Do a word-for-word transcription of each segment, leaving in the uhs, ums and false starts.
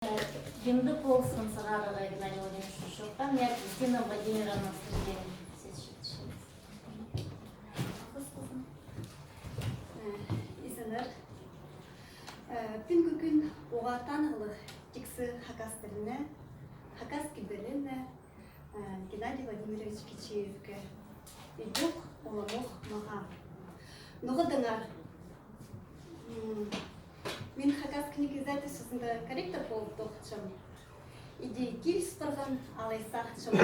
Ӱндӱ полысхан сығарарға Геннадий Владимирович чоохтаан, я, Кристина Владимировна, сізге сӧс читчебіс. Э, изеннер. Э, пӱӱнгі кӱн уғаа танығлығ тиксі хакас тіліне, хакас кибеліне, э, Геннадий Владимирович Кичеевке. Идӧк уламох мағаа. Ноға даңар, м, мин Хакас книга издательствозында корректор полып тоғынчам. Иди киліс парған, алай сағынчам,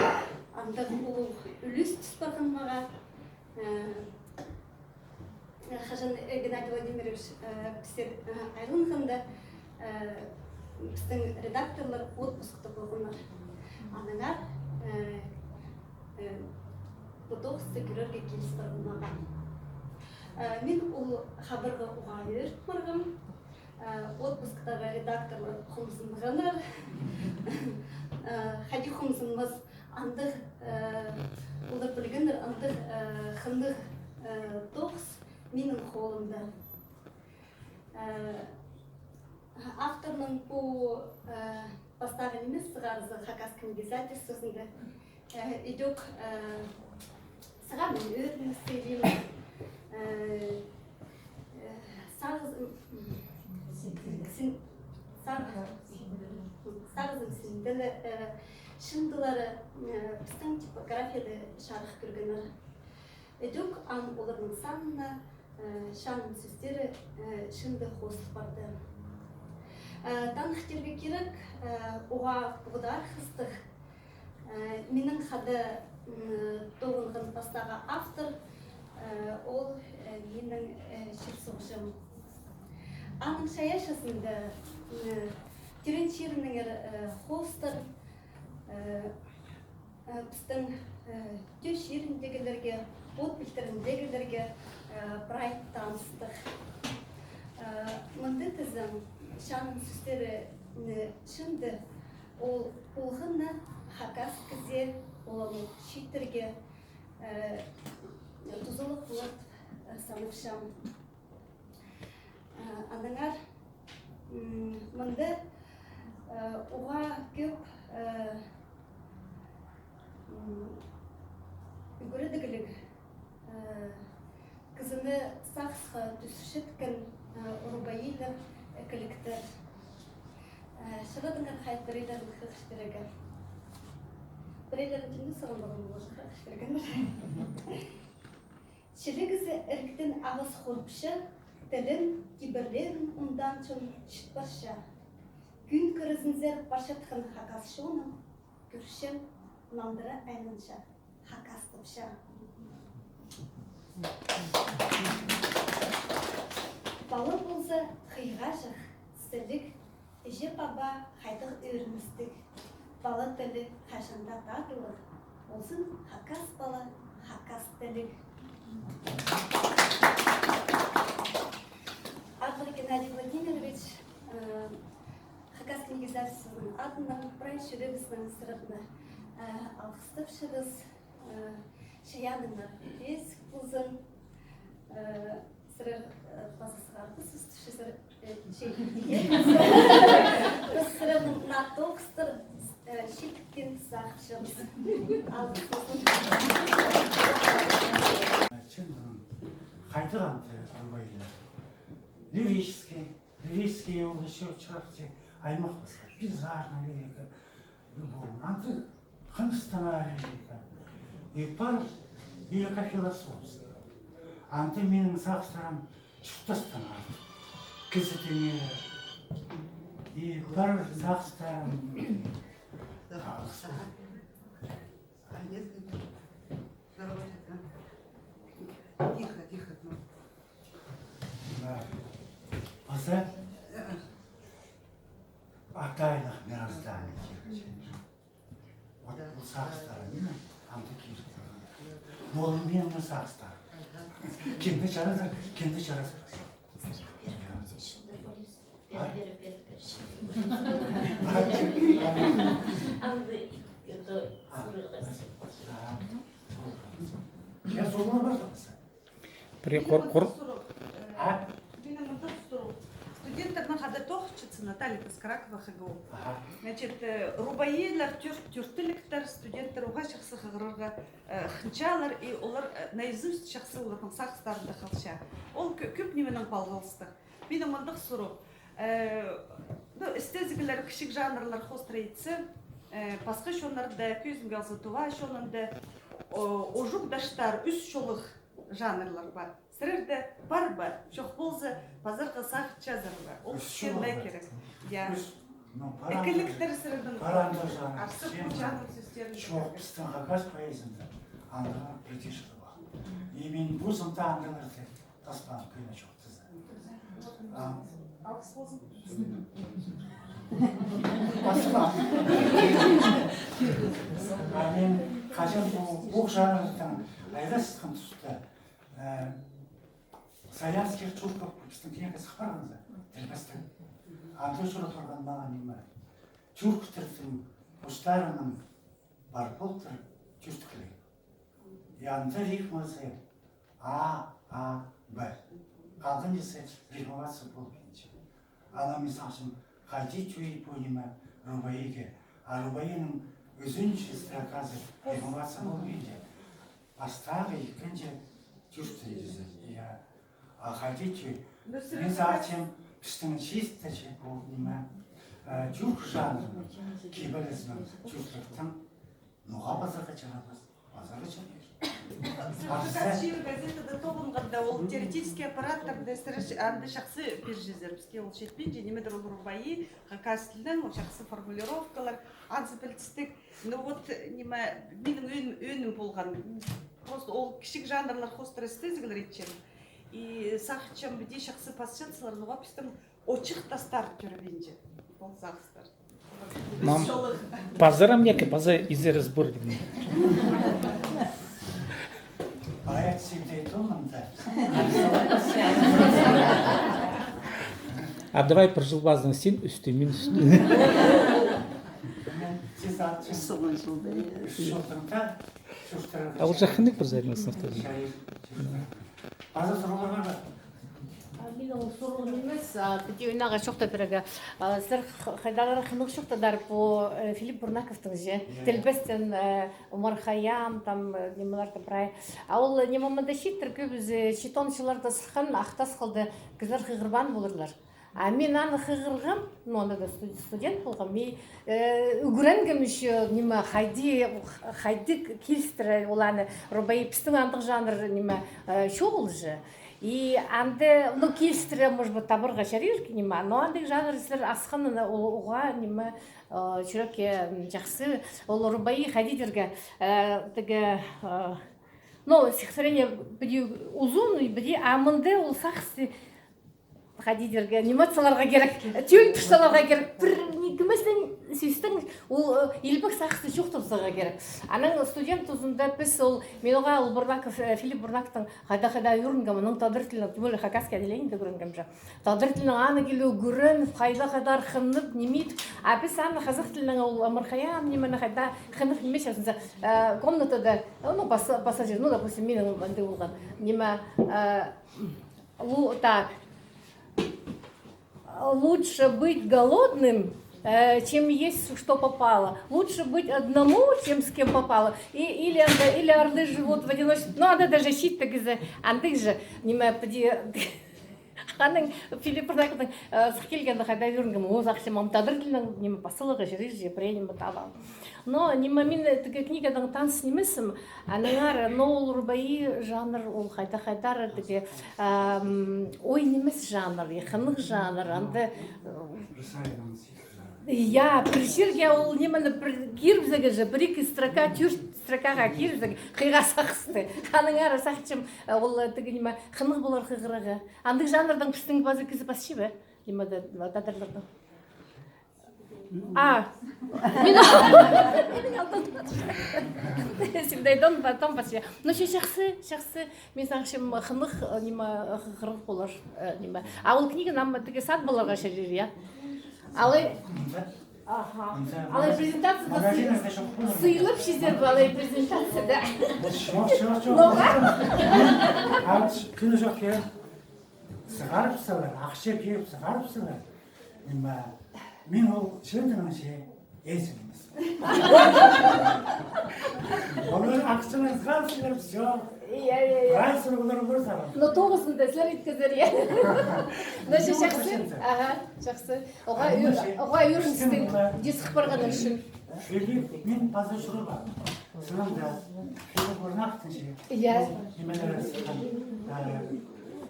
андағ улуғ ӱлӱс тӱс парған мағаа. Э, хаҷан, э, Геннадий Владимирович, э, пістер, э, айланғанда, э, пістің редакторлар отпускта полғаннар. Аннаңар, э, э, пу тоғысты кӧрерге киліс парған мағаа. Э, мин ол хабарға уғаа ӧрін парғам. Э, отпусктағы редакторлар хомзынғаннар. Э, хайди хомзынмас, андағ, э, олар пілгеннер, андағ, э, хынығ, э, тоғыс минің холымда. Э, авторның пу, э, пастағы нимес сығарызы Хакас книга издательствозында. Э, идӧк, э, сығарның ӧрінмес тіп, э, э, сағызым, син-, сағ-, сағызым синде ле, э, чындылары, э, пістің типографияда чарых кӧргеннер. Идӧк ам оларның санына, э, чаның сӧстері, э, чынды хозыл парды. Э, таныхтирға кирек, э, уғаа пу хада арғыстығ, э, минің хада, м, тоғынған пастағы автор, э, ол, э, минің, э, чир-суғҷым. Аның чайаачызында, э, тӧреен чирінеңер, э, хоостар, э, Э, пістің, э, тӧс чиріндегілерге, от пилтіріндегілерге, э, прай таныстығ. Э, мында тізең, чаның сӧстері, э, чынды, ол полған на хакас кізее, ол чииттерге, э, тузалығ полар, э, санапчам. Э, аннаңар, м, мында, э, уғаа кӧп, э, м, ӱгредігліг, э, кізіні сағысха тӱсірчеткен, э, рубаилер, ікіліктер. Э, чарадыңар хай пірелерін хығырчатарға. Пірелерін тимнеп салған полған, хығырчатпиргем. Чілігізі іріктең ағас хорыпча, тілін, кибірлерін ундаан чон чіт парча. Кӱн кірізінзер парчатхан хакас чоны, кӧрчем, нандыра айланча, хакас тапча. Пала полза хыйғаҷах, сіліг, Іҷе-паба хайдағ ӧріністіг, пала тілі хаҷан даа тадылығ, ползын хакас пала хакас тіліг. Ағбар Геннадий Владимирович, э, Хакас книга издательствозының адынаң прай чӱрегібістің сыртына, э, алғыстапчабыс. Э, чайааныңар пӧзік ползын. Э, сірер, э, паза сығарға сӧс тіпчезер, э, че-, піс сірернең наа тоғыстар, э, читкен сағынчабыс. Алғыс ползын. Чын, хайдағ анда рубаилар. Лирический, лирический ол ещё чарахчы аймах пасха. Пейзажный лирика. Любовный. Анда хыныстаңар лирика. И пар лирика философская. Анда минің сағыстарым чуртастаңар. Кізідеңер. И пар сағыстарым. Тихо, тихо, ну. Да. Паза атайлығ мироздание. Вот пу сағыстар, мына, анда киліп. Ол минің сағыстар. Кемде чараса, кемде чараса. Я соны бар. Пірее қор-, қор-. А? Студенттернің хада тоғынчатсын. Наталья Таскаракова, Х Г У. Аха. Значит, э, рубаилар, тӧрт-, тӧртіліктер, студенттер уғаа чахсы хығырарға, э, хынчалар, и олар, э, наизусть чахсы оларның сағыстарында халча. Ол кӧ-, кӧп нименең палғалыстығ. Минің мындағ сурығ. Э, ну, істезіглер, кічіг жанрлар хоостыра итсе, э, пасха чоннарда, кӧзідімге алза, тува чонында, о, ожук даштар, ӱс чоллығ жанрлар пар. Сірерде пар ба? Чох полза, пазарға сағынчазар ба? Ол кӧрчеңге кирек. Я. Ікіліктер сірернің пар андағ жанр. Арса пу чаның сӧстерін. Чох, пістің хакас поэзиязында андағ притишка пар. И мин позым даа андағларны таспаам, кӧні чох тізе. А. Алғыс ползын. Пасха. А мин хаҷан пу ох жанрдаң айласхан туста, э, Саянский Чурков пістің книгазы хабарғанза, тілбестең. Анда чуртап парған мағаа ниме. Тюрктарның постарының пар полтыр тӧртігліг. И анда рифмазы А, А, Б. Халғанҷызы рифмоваться полбинча. Ана, мин сағынчам, хайди тӧӧй пу ниме рубаиге. А рубаиның ӱзінҷі строказы рифмоваться полбинча. Пастағы, ікінҷі, тӧртінҷізі. Я. А хайди тӧӧй. Мин сағынчам, пістің чисто че пу ниме, э, тюрк жанрының, кибелізінің, тюрктің, ноға пазарға чарабас, пазарға чарир. Сірер «Хакас чирі» газетада тоғынғанда, ол теоретический аппараттарны сірер анда чахсы пирчезер. Піске ол читпинче, ниме-дір ол рубаи, хакас тілінең, ол чахсы формулировкалар, анзы пілдістіг. Ну вот, ниме, минің ӧӧн-, ӧӧнім полған. Просто ол кічіг жанрлар хоостыра істезіглер итчем. И сағынчам, піди чахсы пасчатсалар, ноға пістің очых тастар тӧрбинче. Ол сағыстар. Мам, пазарам яки паза изере сборник. Поэт сибдей томында. А давай пір чыл пазынаң син ӱстӱ, мин ӱстӱ. Мин тиз атчам. Соған чылда, я. Ӱс чылдың даа. А ол чахыннығ пір саринасынах тоже. Паза сурығлар пар ба? А, мин ол сурығ нимес, а, піди ойнарға чоохтап пирерге. А, сірер х-, хайдағ-да хынығ чоохтадар пу, э, Филипп Бурнаковтың же. Тілбестең, э, Омар Хайям, там, э, нимелер там прай. А ол, э, ниме мында чииттір, кӧбізі читон чылларда сыххан, ах тас хылды, кізілер хығырбаан поларлар. А мин аны хығырғам, ну, анда даа студ-, студент полғам, и, э, ӱгренгем ещё, ниме, хайди, хайди килістіре ол аны, рубаи, пістің андағ жанр, ниме, э, чоғыл же. И анда, ну, килістіре, может быть, табарға чарир, ниме, но андағ жанр сірер асханына, ол уғаа, ниме, э, чӱрекке, м, чахсы, ол рубаи, хайди тирге, э, тігі, э, ну, стихотворение піди узун, піди, а мында ол сағысты хайди тирге, ниме саларға кирек, тӧл тур саларға кирек, пір ниме ниместең, сӧстең, ол, э, илбек сағысты чоохтап саларға кирек. Анаң студент тузында піс ол, мин уғаа ол Бурнаков, э, Филипп Бурнаковтың хайдағ-хайдағ ӱгренгем, аның тадар тілінең, тем более хакасский отделениеде ӱгренгем же. Тадар тілінең аны киле ӱгреніп, хайдағ-хайдағ хынып, ниме итіп. А піс аны хазах тілінең ол Омар Хайям, нимені хайдағ хынып, ниме, сейчас, э, комнатада, э, ну, пас-, пассажир, ну, допустим, минің андағ полған. Ниме, э, Лу-, так. Лучше быть голодным, э, чем есть что попало. Лучше быть одному, чем с кем попало. И, или анда, или орлы живут в одиночестве. Ну, анда даже чиит тігі зе, андағ же, ниме, піди, анаң Филипп Бурнаковтың, э, сых килгенде хайда ӱгренгем, ол сағынчам, ам тадар тілінең, ниме, пас саларға чарир же, пірее ниме таап ал. Но, ниме, мин, э, тігі книгадаң таныс нимеспін, аннаңар, но ол рубаи жанр, ол хайдағ-хайдағ тігі, ам, ой нимес жанр, и хынығ жанр, анда, э, я, пір чирге ол нимені пір кирібізерге же, пір-ікі строка, тӧрт строкаға кирібізерге, хыйға сағысты. Аннаңар сағынчам, э, ол, э, тігі ниме, хынығ полар хығырарға. Андағ жанрдаң пістің паза кізі пасча ба? Ниме дее, тадарлардаң. А. Мин, син дее дон, потом пасча. Ну, че чахсы, чахсы. Мин сағынчам, хынығ, э, ниме, э, хығырығ полар, э, ниме. А ол книганы ам тігі сатып аларға чарир, я? Алай, аха. Алай презентацияда сыйлапчазар ба, алай презентацияда? Чох, чох, чох. Ноға? А, кӱні чох, я. Сығарып салар, ахча пиріп сығарып салар. Ниме, мин ол чӧрдеңче езілмес. Олар акчаны сразу, всё. Иә, иә, иә. Прайс олар бар сағам. Но тоғызында сілер иткезер, иә. Значит, чахсы. Ага, чахсы. Оға ӱр-, оға ӱріністең дее сых парғаны ӱчӱн. Шөлі, мин паза чурба. Сынында, шөлі орнахтың че. Иә. Нимелер сыххан,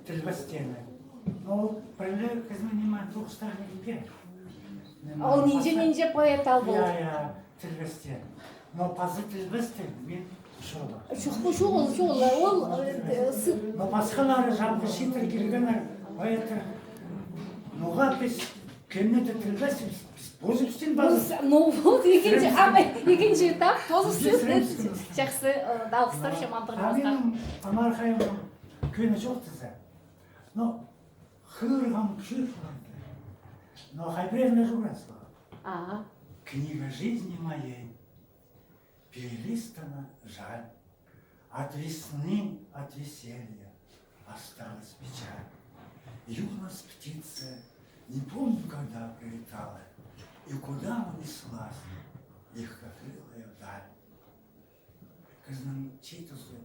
тілбестені. Но пірле кізінің ниме тоғыстағ нимге. Ол нинҷе, нинҷе поэт ал бол. Иә, иә, тілбестен. Но паза тілбестен мин чурба. Чох, пу чоғыл, чоғыл, ол, э, сы- Но пасхалары чалғыс читіре килгеннер, поэттер. Ноға піс кемні-де тілбестебіс, піс позыбыстаң паза. Ну вот, ікінҷі, а, ікінҷі этап, позыбыстаң. Чахсы, э, алғыстапчам, амандығ. А минің Омар Хайымның кӧні чох тізе. Но хығырғам кӧп полар. Но хай пірее чох. Ага. Книга жизни моей перелистана жаль. От весны, от веселья осталась печаль. Юность птицы не помню, когда прилетала и куда унеслась легкокрылая вдаль. Кізінің читузы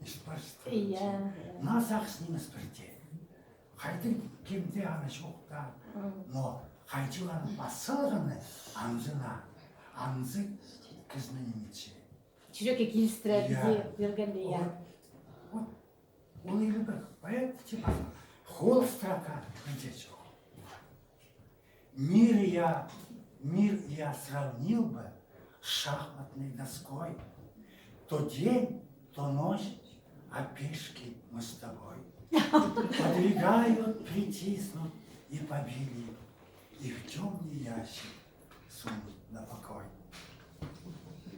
испарчатхан. Иә. Наа сағыс нимес пірдее. Хайдағ кемде аны чоохтаан. Но хайҷы аны пас салғаны, анзына, анзы кізіні ниме итче. Чӱрекке килістіре, иә, пиргенде, иә. Вот, вот, ол или пір поэт, типа, хол строка, мынҷа чоох. Мир я, мир я сравнил бы с шахматной доской. То день, то ночь, а пешки мы с тобой. Подвигают, притиснут и побили. Их тёмный ящик сунут на покой.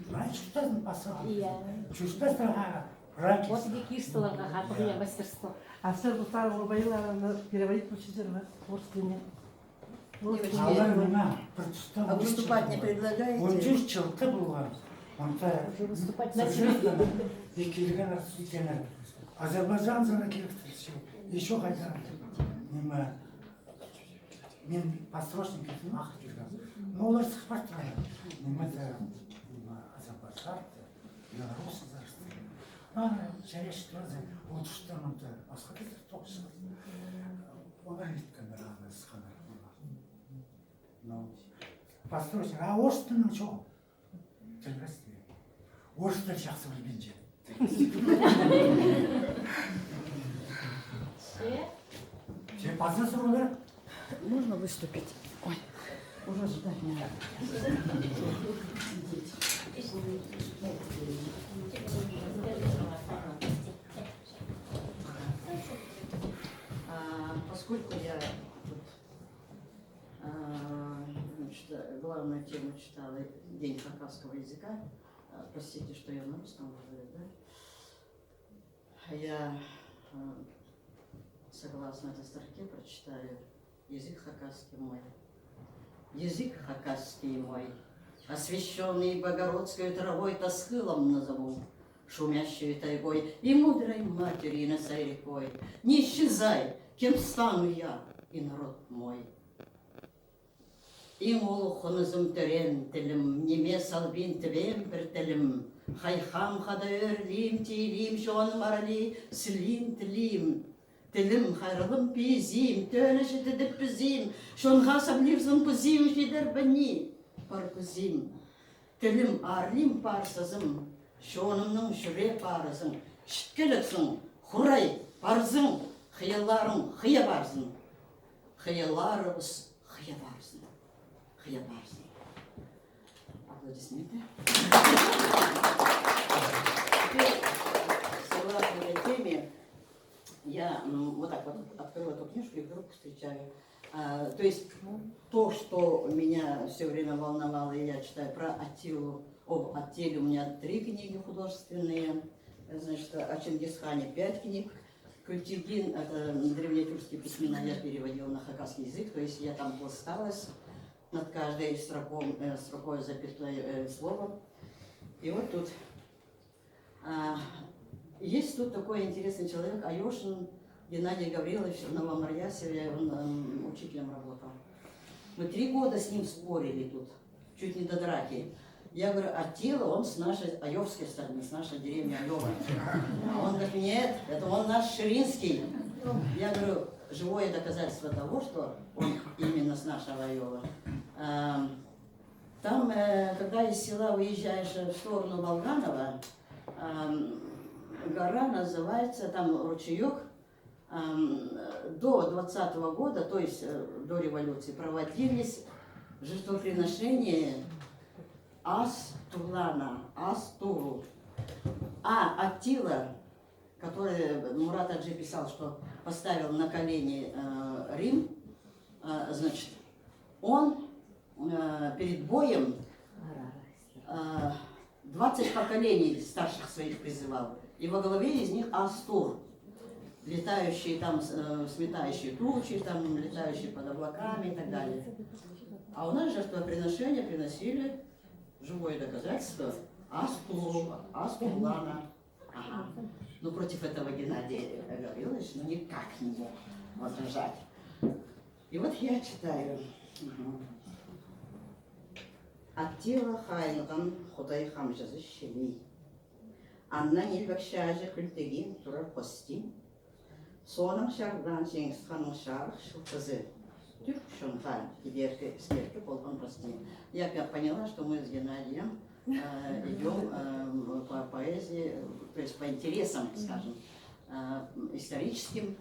Прай чуртазын пас салған. Иә. Чуртас тағаа прай кис. Вот иди кирстілерге хатығ, иә, мастерство. А сірер пу сарығ рубаиларны переводить полчазар ба орыс тіліне? Алар мына пір туста, а выступать не предлагаете? Он чӧрт чылда полған. Онда уже выступать начали. Иккілген артист итеннер. Азербайджанзар киліктірче. Ещё хайдар. Ниме, мин подстрочник килдім, ағыл килгем. Но олар сых партылар. Ниме де, ниме, азербайджанзар, белорусзар. Аны чареш тоже, ол туста мында пасха килдір тоғыс. Олар иткеннер аны сыхханнар. Но подстрочник, а орыс тілін чоғыл. Тілбестең. Орыстар чахсы пілбинче. Че? Че паза сурығлар? Можно выступить? Ой, уже ждать не надо. А, поскольку я тут А, значит, э, главную тему читала — День хакасского языка. А, простите, что я на русском говорю, да? Я, э, согласно этой строке прочитаю: «Язык хакасский мой, язык хакасский мой, освящённый богородской травой, тасхылом назову, шумящей тайгой и мудрой матерью Енисей рекой. Не исчезай, кем стану я и народ мой». Иң улуғ хынызым — тӧреен тілім, ниме салбин тібеем пір тілім. Хайхам хада ӧрлиим, тилиим, чоным аралии сілиин тілиим. Тілім — хайраллығым, пизиим, тӧні читіре пізиим, чонға саблирзың пызиим, чидер ба ни пар кӱзім. Тілім — аарлиим, парсызым, чонымның чӱрек парызың, читкелексің, хурай парзың, хыялларың хыя парзын, хыялларыбыс хыя парзын, хыя парзын. Аплодисменты. Теперь, согласно этой теме, я, м, вот так вот открыла эту книжку и вдруг встречаю. А, то есть то, что меня всё время волновало, и я читаю про Аттилу. Об Аттиле у меня три книги художественные. Значит, о Чингисхане пять книг. Культигин — это древнетюркские письмена, я переводила на хакасский язык, то есть я там пласталась над каждой строком, э, строкой, запятой, э, словом. И вот тут А, есть тут такой интересный человек, Айошин Геннадий Гаврилович, в Новомарьясеве, он, м, учителем работал. Мы три года с ним спорили тут, чуть не до драки. Я говорю: «Аттила, он с нашей айовской стороны, с нашей деревни Айова». А он говорит: «Нет, это он наш ширинский». Я говорю: «Живое доказательство того, что он именно с нашего Айова». Ам, там, э, когда из села выезжаешь, э, в сторону Болганова, ам, гора называется, там ручеёк, ам, до двадцатого года, то есть, э, до революции, проводились жертвоприношения Ас Турлана, Ас Туру. А Аттила, который Мурат-Аджи писал, что поставил на колени, э, Рим, э, значит, он, э, перед боем, э, двадцать поколений старших своих призывал. И во главе из них Ас Тур, летающий там, э, сметающий тучи, там, летающий под облаками и так далее. А у нас жертвоприношения приносили, живое доказательство, Ас Туру, Ас Турлана. Ага. Ну, против этого Геннадий Гаврилович, ну, никак не мог возражать. И вот я читаю. Мгм. Аттила хайынған Худай хамҷызы Шеми. Аннаң илбек чааҷы кӱлтегин турар хости. Соонаң чарыдаан Чеңіс ханның чарых чылтызы. Тӱрк чонға кидеркі, іскеркі полған хости. Я пе-, поняла, что мы с Геннадием, э, идём, э, по поэзии, э, то есть по интересам, скажем, э, историческим,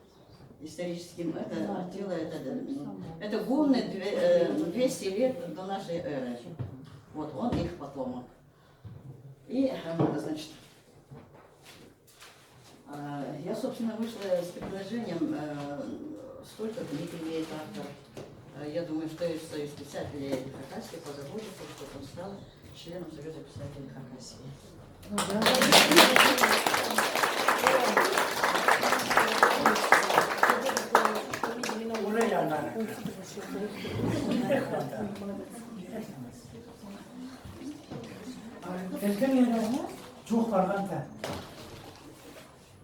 историческим. Это Аттила, это, м, это гунны две-, э, двести лет до нашей эры. Вот он их потомок. И, э, значит, э, я, собственно, вышла с предложением, э, сколько книг имеет автор. Э, я думаю, что и Союз писателей Хакасии позаботится, чтобы он стал членом Союза писателей Хакасии. Тілдең ері чох парғанда,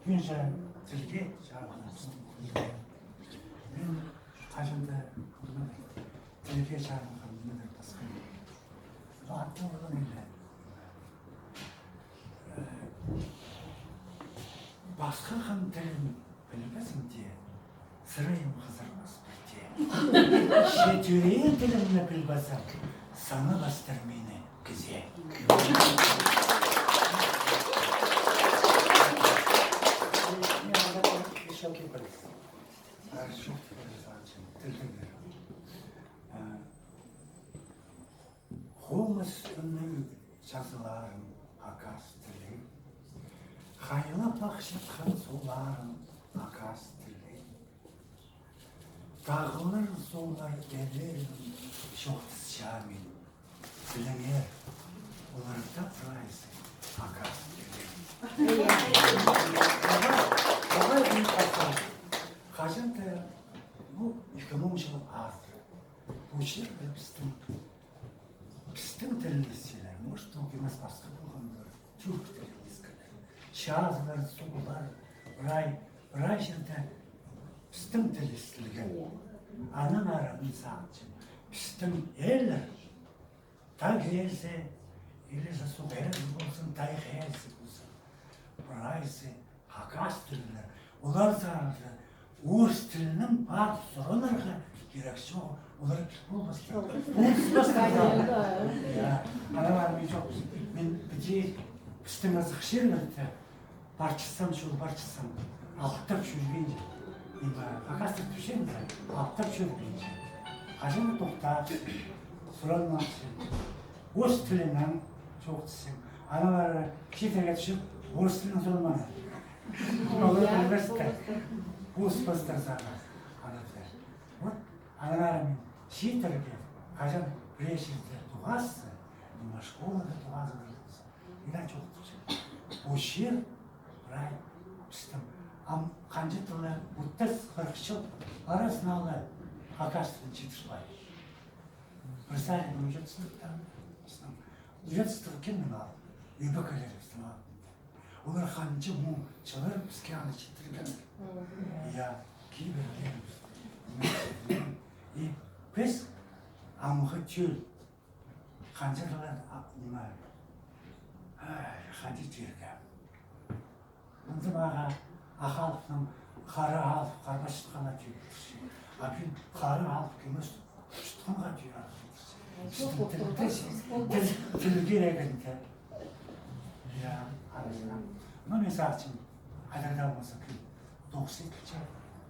кӱн сайын тілге чағынасың. Мин хаҷан даа тілге чағынғам, ниме дее пасха. Аттың ылаңы ла. Пасха хам тілін пілбезің дее, сырайым хызырбас пірдее. Че тӧреен тілімні пілбезем, саңай пастыр мині кізее. Тілдең ері. Хомыс ӱннің чазыларын хакас тілі, хайлап ахчатхан суғларын хакас тілі. Тағлар, суғлар, ээлерін чоохтасчам мин. Піліңер, оларда прайзы хакас тілі. Оғаа, оғаа, хаҷан даа, ну, ікі муң чыл азыра. Пу чир пістің Пістің тілін искелер, может, ол кем ес пасха полған полар, тюрк тілін искелер. Чазылар, суғлар, прай, прай чирде пістің тіл искелген. Анаң ары мин сағынчам, пістің ээлер, тағ ээзі, или же суғ ээзі ползын, тайығ ээзі ползын, прайзы хакас тілінең. Олар сағынча, орыс тілінең пар сурынарға кирек чоғыл, олар кил полбастар. Полбастар. Я, аналар мин чох. Мин піди пістің азых чирлерде парчатсам, чол парчатсам, алтап чӧрбинчем. Мин хакастар тіпчем, алтап чӧрбинчем. Хаҷан даа тохтап, суранмаҷаң. Орыс тілінең чоохтасчаң. Аналар чииттерге тӱсче, орыс тілінең сурынмаан. Олар пілбестер. Полбастар сағынчам. Анаң ары. Вот, анаң ары мин чииттерге, хаҷан пірее чирде тоғасса, ниме школада тоғазығлар полза, мин чоохтапчам. Пу чир, прай, пістің, ам ханҷа тылы, отыс, хырых чыл аразына ла хакас тілін читір пай. Пір саринаң уҷатсыздығ таа. Уҷатсыздығ кемнің алды? Ӧбекелерібістің алды. Олар ханҷа муң чыллар піске аны читірген. Я, кибірлерібіс. И піс Амғы тӧл ханҷарлар, а, ниме, ай, хайди тирге. Мында мағаа Ах халыхнаң хара халых харбас чатханға тирге. А пӱӱн хара халых кӧмес чатханға тирге. Пістің тіл, тіл, тіл кирегінде. Я, арасына. Ну, мин сағынчам, хайдағ даа полза, кӧп тоғыс иділче,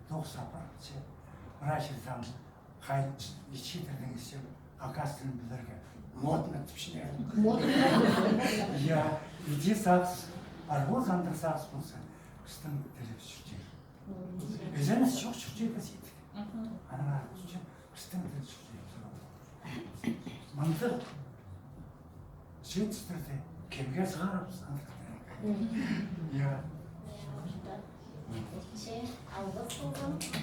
тоғыс апарылча. Прай чирде хайди итчеткеннер итсе, хакас тілін пілерге модно тіпчелер. Модно. Я, иди сағыс, арғоз андағ сағыс полза, пістің тілібіс чӱртер. Ізеніс чох чӱртер кізі. Анаң ары чӱртер, пістің тіл чӱртер. Мындағ чиит істерні кемге сығарарбыс, андағ. Я. Че, алғыс ползын.